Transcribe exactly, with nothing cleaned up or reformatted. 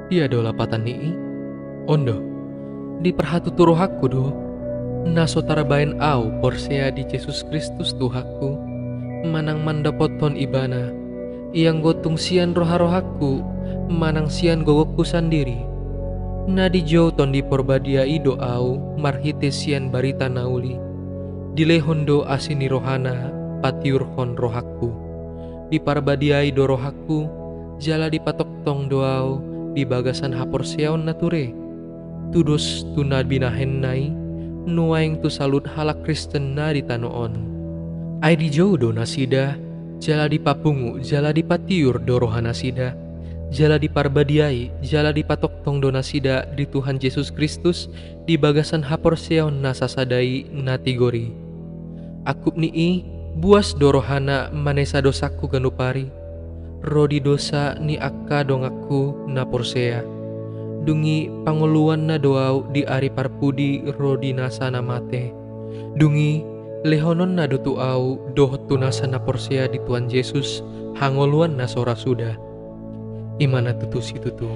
Dia do lapatan ni i? On do, diparhatutu rohangku do, na so tarbaen ahu porsea di Jesus Kristus Tuhanku, manang mandapothon Ibana, ianggo tung sian roharohangku, manang sian gogongku sandiri. Na dijou Tondi Porbadia i do ahu marhite sian barita na uli. Dilehon do asi ni rohana patiurhon rohangku. Diparbadiai do rohangku, jala dipatongtong do ahu di bagasan haporseaon na ture, tudos tu na binahenna i, nuaeng tu saluhut halak Kristen na di tano on. Ai dijou do nasida, jala dipapungu, jala dipatiur do rohanasida, jala diparbadiai, jala dipatongtong do nasida di Tuhan Jesus Kristus di bagasan haporseaon na sasada i na tigor i. Angkup ni i, buas do rohana manesa dosangku ganup ari, ro di dosa ni angka donganku na porsea. Dung i pangoluonna do ahu di ari parpudi ro di nasa na mate. Dung i lehononna do tu ahu dohot tu nasa na porsea di Tuhan Jesus hangoluan na so ra suda. I ma na tutu situtu.